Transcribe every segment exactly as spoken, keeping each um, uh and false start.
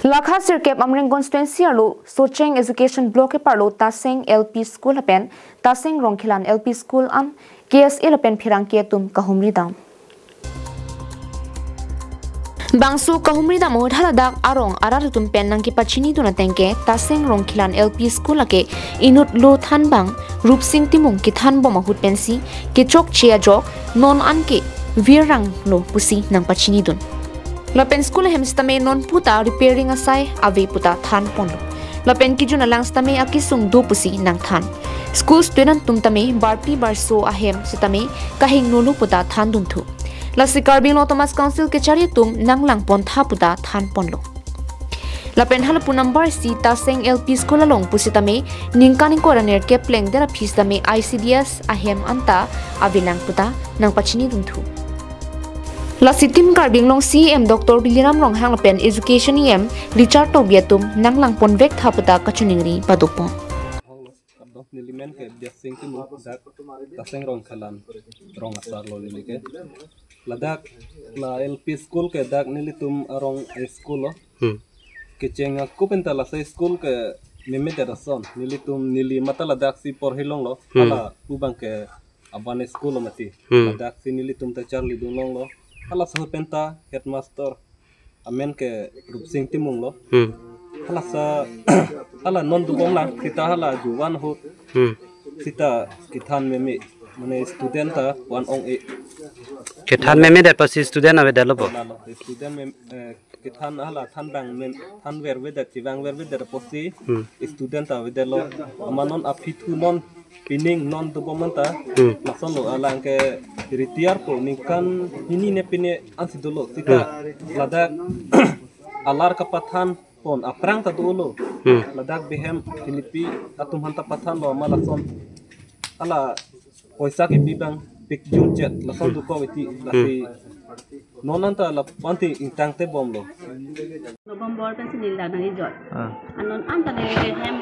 Lakha sirkep Amreng constituency arlo Socheng Education Block keparlo Taseng L P School lapen Taseng Rongkhelan L P School an K S A lapen pherangke atum kahumri dam. Bangso kahumri dam ahut haladak arong arat atum pen nangkepachini dun ateng ke Taseng Rongkhelan L P School lake inut lo than abang Rupsing Timung kethan bom ahut pensi kechokche ajok non an ke virrang lo pusi nangpachini dun. Lapen school ahem sitame non puta repairing asai ave puta than ponlo. Lapen kejun alang sitame akesung do pusi nangthan. School student atum tame barpi barso ahem sitame kahingno lo puta than dunthu. Lasi Karbi Anglong Autonomous Council kechari atum nanglang pontha puta than ponlo. Lapen halapu number isi Taseng L P School along pusitame ningkan ingkoi ra nerkep plengdet aphi sitame I C D S ahem anta avelang puta nangpachini dunthu. Lasi Team Karbi Anglong C E M Doctor Tuliram Ronghang lapen Education E M Richard Tokbi atum nanglang ponvek tha puta kachiningri padopon. Kardom, neli men ke Biasing Timung, dak Taseng Rongkhelan rong asar lo neli ke. Ladak la L P school ke dak nelitum arong a-school lo. Hmm. Kecheng ako penta lasi school ke memedet ason. Nelitum neli mata ladak si porhi longlo. Hmm. Hala pu abang ke aban school lo mati. Hmm. Ladak si nelitum ta charli dun longlo. Hala sahut penta headmaster amen ke Rupsing Timung lo. Hmm. Hala sa hala non dubong lang sita hala juwan ahut. Hmm. Sita kethan meme mane student ta wan ong-e. Kethan memedet pusi student avedetlo bo. Lalo student mem eh, kethan hala than bang mem than vervedet chevang vervedet pusi. Hmm. Student ta avedetlo. Amat non aphi thu non pining non dubong manta. Hmm. Lason lo alang ke retire po ningkan hini ne pine ansi dolo sita. Hmm. Ladak alar kapathan pon aphrang ta dolo. Hmm. Ladak behem Philippi atum aphan ta pathan lo amat lason. Hala poisa kebi abang pik jumchet lason. Hmm. Dukok iti lasi. Hmm. Non anta la panti ingtang te bomlo. November pensi neli dak nangkejoi. Ah. Anon anta le hem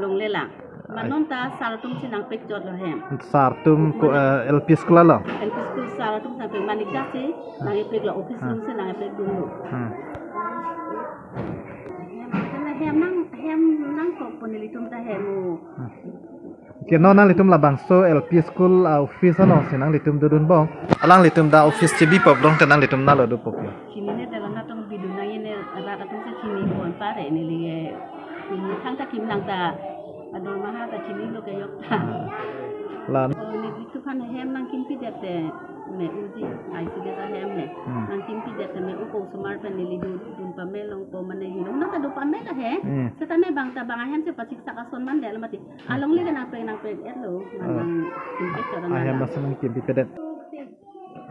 longle lang. Amat non ta sar atum si nangpekjotlo hem. Sar atum ko, eh, L P school lo? L P school sar atum si nangpek, manik dak si nangpeklo, office. Ah. Room si nangpek dunlo. Hmm. Hem, hem nang, hem nangkok pon nelitum ta hem o. Hmm. Ke non nanglitum labangso L P school a-office along si nanglitum dodun bom. Alanglitum dak office chebi pop long te nanglitum nalo do pop yo. Chinine dela natong bidun nangji ne rat atum si chini pon pare neli ke. Ini thangta kim lang ta ador maha ta chinilo ke yok ta. La. O nelitum aphan hem nangkimpidet te me uji I C D S ahem ne. Hmm. Nangkimpidet te me uko osomar pen neli dun, dun pame longpo mane hino. Nang ta do pame la he. Hmm. Seta me bang ta bang ahem si pachiksak ason mandetlo mati. Alongle ke nangpek nangpek-etlo, ah, nang nangpek chora ahem nang. Lason nangkimpipedet.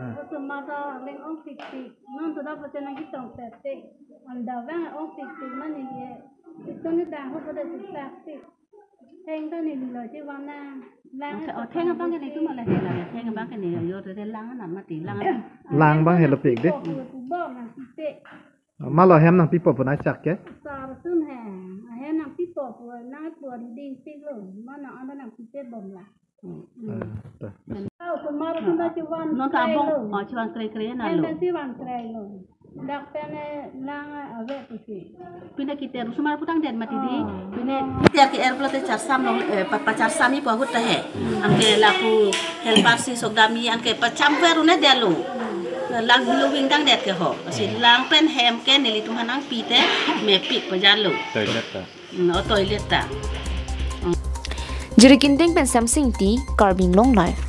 Ah. Osomar ta veng ong pikpik. Non to da pachena kitong pete. Anda veng ong pikpik mane ye. Ito ni dang ho pada suksak si. Theng ta nilo si vana. Lang. Oh, theng abang ke netum ala he lang. Theng abang ke ne yo te lang na mati lang. Lang abang helo pik de. Pok lo pu bom nangpipe. Malo hem nangpipo pon achak ke? Sar atum he. Ahem nangpipo pon nangpo ding piklo. Mane anda nangpipe bom la. Hmm. Ah, ta. Aw, osomar atum ta chevan. Non ta krei abong, lo. Oh, chevan krei krei na. Hem lo. Pensi van krei lo. Dak pen lang ave pusi. Pine kiter osomar putangdet mati di. Oh. Pine kiter ke-er pulote charsam long, eh, pa, pacharsamji pu ahut ta he. Hmm. Anke lapu helper si sokdamji anke pacham ver un-edetlo. Lang bilo vingtangdet ke ho. Si lang pen hem ke nelitum aphan nangpi te mepik pajarlo. Toilet ta. Hmm, o toilet ta. Hmm. Jirikinding pen Samsing T, Karbi Anglong Live.